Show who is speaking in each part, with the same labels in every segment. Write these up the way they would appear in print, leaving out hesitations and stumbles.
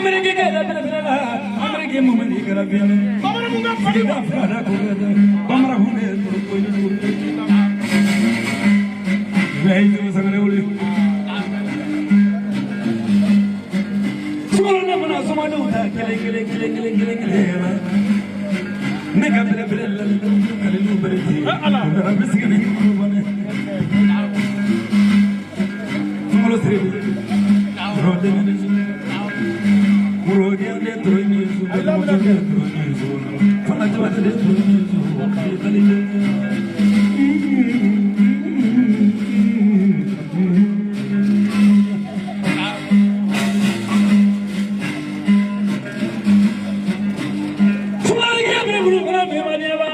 Speaker 1: Ameriki kɛ la bele bele la Ameriki mumuni kɛra fiɲɛ
Speaker 2: Bamanan mun ka fali
Speaker 1: sigida fila da ko bɛ bamara kun bɛ turu ko ni bɛɛ y'i sangare wuli sumaworo ne mana somadenw ta kelen kelen kelen kelen kelen kelen ne ka bele bele la kalilu berete
Speaker 2: Ala.
Speaker 1: o nana bɛ sigi ni kulubali sumaworo siribe yɔrɔ den woro den toro ni su muso den toro ni su fana jaba den toro ni su kali sumaworo kɛ bɛ bolo kɔnɔ min ma ɲɛ ba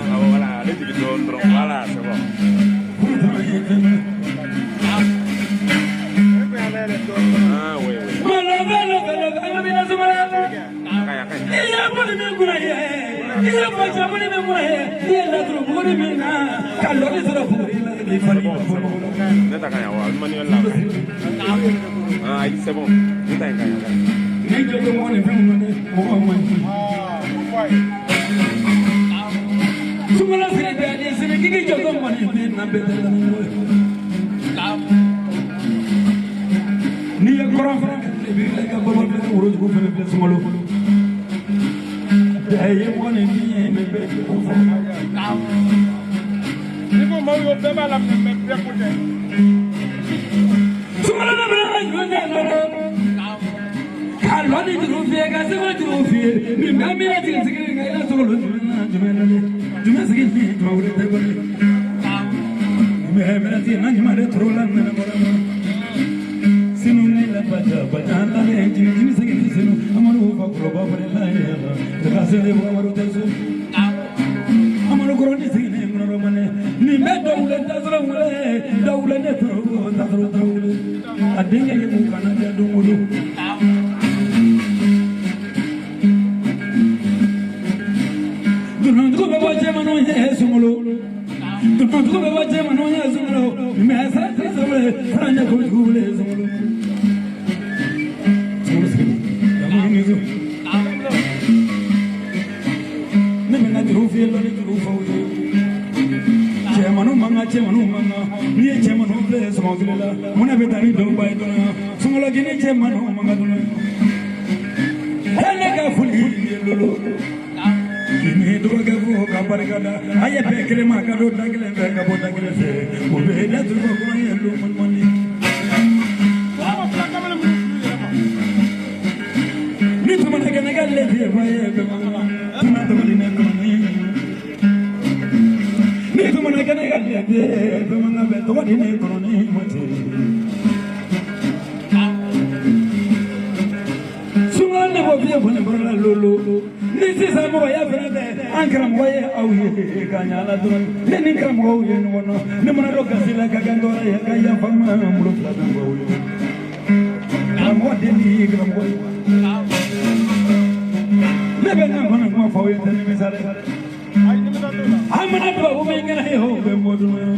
Speaker 3: Ah, voilà, ale jigin dɔɔnin dɔrɔn. Voilà, c'est bon. Ah, oui, oui. A ka ɲi, a ka ɲi. C'est bon, c'est bon. Ne ta ka ɲi, wa manuel la. Ah, ayi, c'est bon. Ne ta in ka ɲi, a ka ɲi.
Speaker 1: Ni jɔ mɔgɔ ni fɛn minnu mɔgɔ man ɲi.
Speaker 2: Ah, o fɔ a ye.
Speaker 1: Sumala siri bɛɛ ni sini k'i jɔ ko mɔni bɛ na bɛɛ tɛ taa ni ye. N'i ye kɔrɔn fana kɛ tile b'i la i ka baba fana worodugu fana filɛ sunkalo. Bɛɛ ye mɔni min ye mɛ bɛɛ tɛ ko fɔ.
Speaker 2: N'i ko maaw ye o bɛɛ b'a la mais bɛɛ ko tɛ.
Speaker 1: Sunkalo bɛ bɛna juru tɛ lɔrɔ. Ka lɔ ni juru fiyɛ ka segu juru fiyɛ nin bɛɛ mi na jigin sigi nka i la sɔgɔlɔ jumɛn na jumɛn na dɛ jumɛn sigi ni jumɛn wuli tɛ kɔni. Mɛ mɛnɛ ti na ɲuman de toro la mɛnɛ bɔra ma. Sinu ne la baja baja la ne jini jini sigi ni sinu amadu fa kɔrɔba fana la ye ka se ne amadu tɛ so. Amadu kɔrɔ ni sigi ne ŋɔnɔ mane nin bɛ dɔwule tasɔrɔ wule dɔwule ne toro tasɔrɔ dɔwule a denkɛ ye mun kana diya don o don. Dunandugu bɛ bɔ cɛmanw ye sunkalo dunandugu bɛ bɔ cɛmanw ye sunkalo mɛ sara tɛ sɔrɔ sara ɲɛ kojugu wele sunkalo. Sunkalo sigi lamɔ ni so. Ne bɛ n ka juru fiyɛ lɔnni juru f'aw ye. Cɛmanw man kan cɛmanw man kan n'i ye cɛmanw filɛ sɔgɔ fili la mun de bɛ taa ni dɔw ba ye dɔrɔn sunkalo kini cɛmanw man kan dɔrɔn. Ne ka foli ye lolo. Ni dɔgɔkɛ fo ka barika da a ye bɛɛ kelen ma ka don da kelen fɛ ka bɔ da kelen fɛ o bɛ datugu kɔnɔ ye lu mɔni.
Speaker 2: Walama fila kamalen minnu filɛ yɛrɛ ma.
Speaker 1: Ni tuma kɛ ne ka lɛfɛ fa ye bɛɛ man kan tuma tuma ne kɔnɔ ni tuma kɛ ne ka lɛfɛ bɛɛ man kan bɛɛ tɔgɔ di ne kɔnɔ ni ma tɛ. Sunkalo ne bɔ fiye fɔ ne bɔra la lolo ni sisan mɔgɔya fɛnɛ tɛ an karamɔgɔ ye aw ye ka ɲa la dɔrɔn ne ni karamɔgɔw ye ɲɔgɔn na ne mana dɔn gasi la ka kɛ n tɔɔrɔ ye ka yafa n ma n bolo fila bɛ n kɔ ye karamɔgɔ den ni karamɔgɔ ye ne bɛ n ka kɔnɔ kuma fɔ aw ye tɛ nimisa dɛ
Speaker 2: Ayi, nimisa t'o la.
Speaker 1: an mana dubabu min kɛnɛ ye o bɛ bɔ dɔrɔn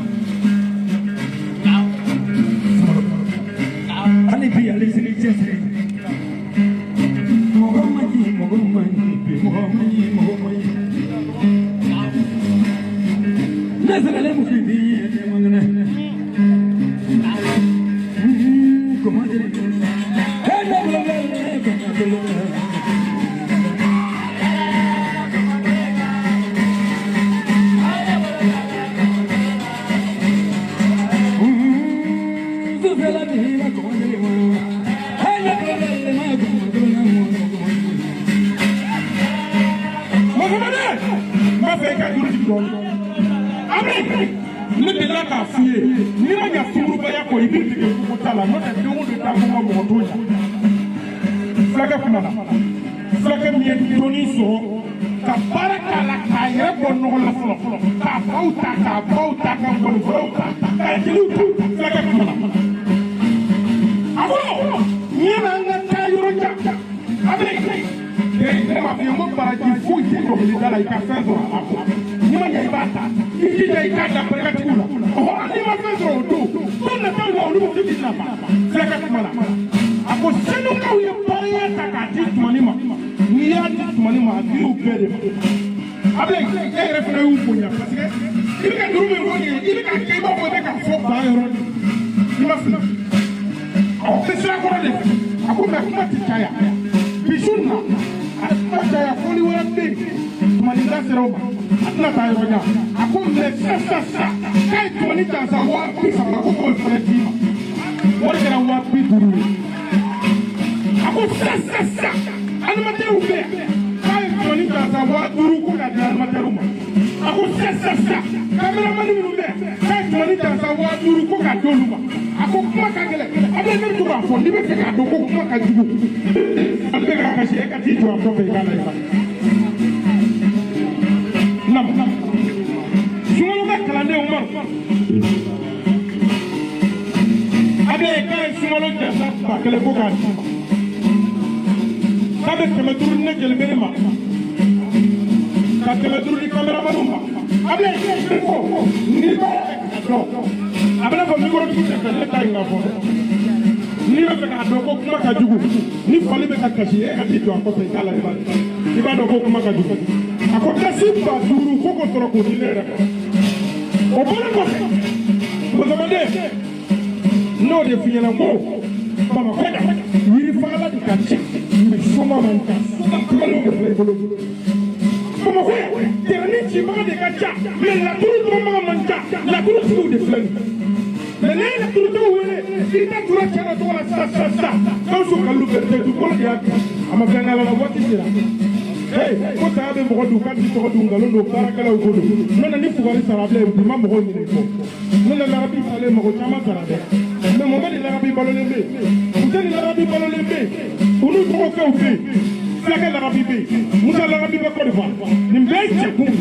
Speaker 1: hali bi hali sini cɛsiri mɔgɔ man ɲi mɔgɔ man ɲi bi mɔgɔ man ɲi mɔgɔ man ɲi ne sɛgɛlen mun bi ye ne man kɛnɛ comment dire eh ne bolo bɛ ne kɔnɔ bolo sufɛla bi la comment dire eh ne bolo bɛ ne kɔnɔ bolo
Speaker 2: Mɔgɔmɔdé, n b'a fɛ i ka juru jigin dɔɔnin. Ami, ne delila k'a f'i ye, n'i ma ɲa sungurubaya kɔ, i b'i dege fugu ta la, n'o tɛ don o don da ko ka mɔgɔ t'o ɲa. Fulakɛ kumana, fulakɛ min ye dɔnni sɔrɔ ka baara k'a la k'a yɛrɛ bɔ nɔgɔ la fɔlɔ, k'a faw ta, k'a baw ta, ka ngɔnifɔlaw ta, ka jeliw ta. Fulakɛ kumana, a ko ɲɛna an ka taa yɔrɔ jan. A bɛ ne m'a f'i ye n ko baraji foyi tɛ dɔnkilida la, i ka fɛn sɔrɔ a la kɔ. N'i ma ɲɛ, i b'a ta, i jija i k'a da barikatigiw la. Ɔhɔ, n'i ma fɛn sɔrɔ o don, don nataw la, olu bɛ se k'i nafa. Fulakɛ kumana, a ko Senukaw ye baaraya ta k'a di Tumani ma. N'i y'a di Tumani ma, a dir'u bɛɛ de ma. Abulayi, e yɛrɛ fana y'u bonya, parce que i bɛ ka juru min fɔ nin ye, i bɛ ka kɛ i b'a fɔ i bɛ ka fɔ ban yɔrɔ de, i ma fili. Ɔ bɛ sira kɔrɔ de fɛ. A ko mɛ kuma ti caya bi su na, a kuma caya, fɔli wɛrɛ bɛ yen. Tumani da sera o ma, a tɛna taa yɔrɔ jan. A ko mɛ sisan sisan sisan, k'a ye Tumani jansa 30,000, ko k'o fana d'i ma, wari kɛra 50,000 ye. A ko sisan sisan sisan, animatɛriw bɛ yan, k'a ye Tumani jansa 5,000 ko k'a di animatɛriw ma. A ko sisan sisan sisan, kameramani minnu bɛ yan, k'a ye Tumani jansa 5,000 ko k'a d'olu ma. A ko kuma ka gɛlɛn. A bɛ ne bɛ to k'a fɔ, n'i bɛ fɛ k'a dɔn ko kuma ka jugu, a bɛ ka kasi, e ka t'i jɔ a kɔfɛ, i k'a lajɛ. Nam sunkalo ka kalanden Umaru a bɛ k'a ye sunkalo jansa 1000 ko k'a d'i ma, k'a bɛ 500 di ne jelibere ma, ka 500 di kameramaniw ma. A bɛ ko n'i b'a fɛ k'a dɔn, a bɛna fɔ mikoro tigi tɛ fɛ ne ta in ka fɔ dɛ. N'i bɛ fɛ k'a dɔn ko kuma ka jugu, ni fali bɛ ka kasi, e ka t'i jɔ a kɔfɛ, i k'a lajɛ, i b'a dɔn ko kuma ka jugu. A ko dasi 5,000 ko k'o sɔrɔ k'o di ne yɛrɛ ma. O bɔlen kɔfɛ, musomaden, n'o de f'i ɲɛna ko Bamakɔ yan, yiri fagala de ka ca, yiri soma man ca, kamalenw de filɛ i bolo. Bamakɔ yan, tɛrɛni cibaga de ka ca, mɛ laturu dɔnbaga man ca, laturu tigiw de filɛ nin ye. Mɛ ne ye laturutigiw wele, i da tura cɛ dɔ tɔgɔ la sisan sisan sisan, Gawusu Kalilu Berete, dugukolo de y'a kɛ, a ma fɛn k'a la, waati sera. Hey, ko saya bɛ mɔgɔ dun, k'a t'i tɔgɔ dun, nkalon don, baarakɛlaw ko don. N'o tɛ ni fugari sara bilen, bi ma mɔgɔw ɲinɛ i kɔ. N'o tɛ larabi salen, mɔgɔ caman sara dɛ. Mɛ Mohamɛdi larabi balolen bɛ yen, Fuseni larabi balolen bɛ yen, olu dɔgɔkɛw bɛ yen, fulakɛ larabi bɛ yen, Musa larabi bɛ Côte d'Ivoire. Nin bɛɛ ye cɛkun ye.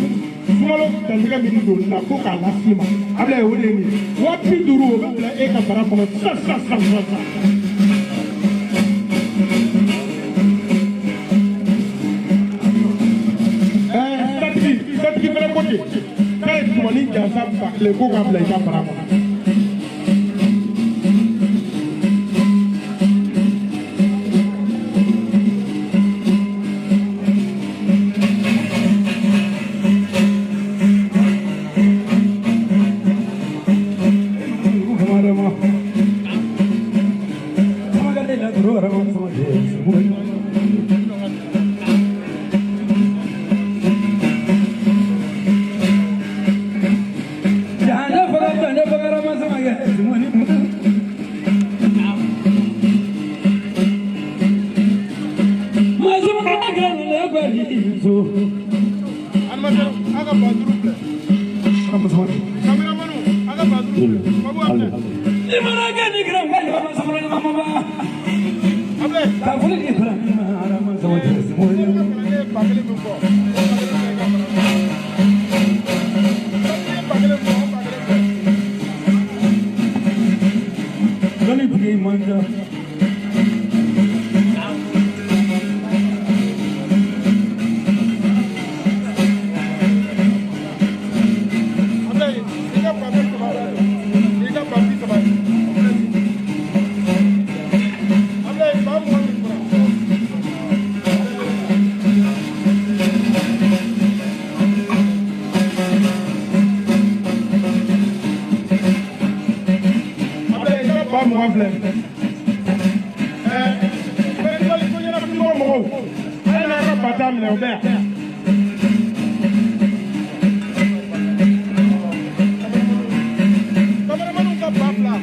Speaker 2: Sunkalo dantigɛ min don na ko k'a las'i ma, Abulayi, o de ye nin ye. 50,000, o bɛ bila e ka bara kɔnɔ sisan sisan sisan sisan. Satigi, satigi fɛnɛ ko ten k'a ye Tumani jansa 1000 ko k'a bila i ka bara kɔnɔ.
Speaker 3: Animateur, a ka 5,000 filɛ. Caméraman, a ka 5,000 filɛ. Babu Abdel. Abdel. Kalanden ye 1000 min bɔ, o 1000 filɛ i ka bara kɔnɔ. Satigi ye 1000 bɔ, o 1000 filɛ.
Speaker 1: Dɔnni tigi man ca.
Speaker 3: Abdel, i ka 30,000 filɛ. I ka 30,000 ye, o filɛ nin ye. Abdel, 20,000 min fɔra.
Speaker 2: Abdel, i ka 20,000 filɛ. Festival ko ɲɛnafin mɔgɔw, a ye n'a ka ba ta minɛ, o bɛ yan.
Speaker 3: Caméramanw ka 2,000.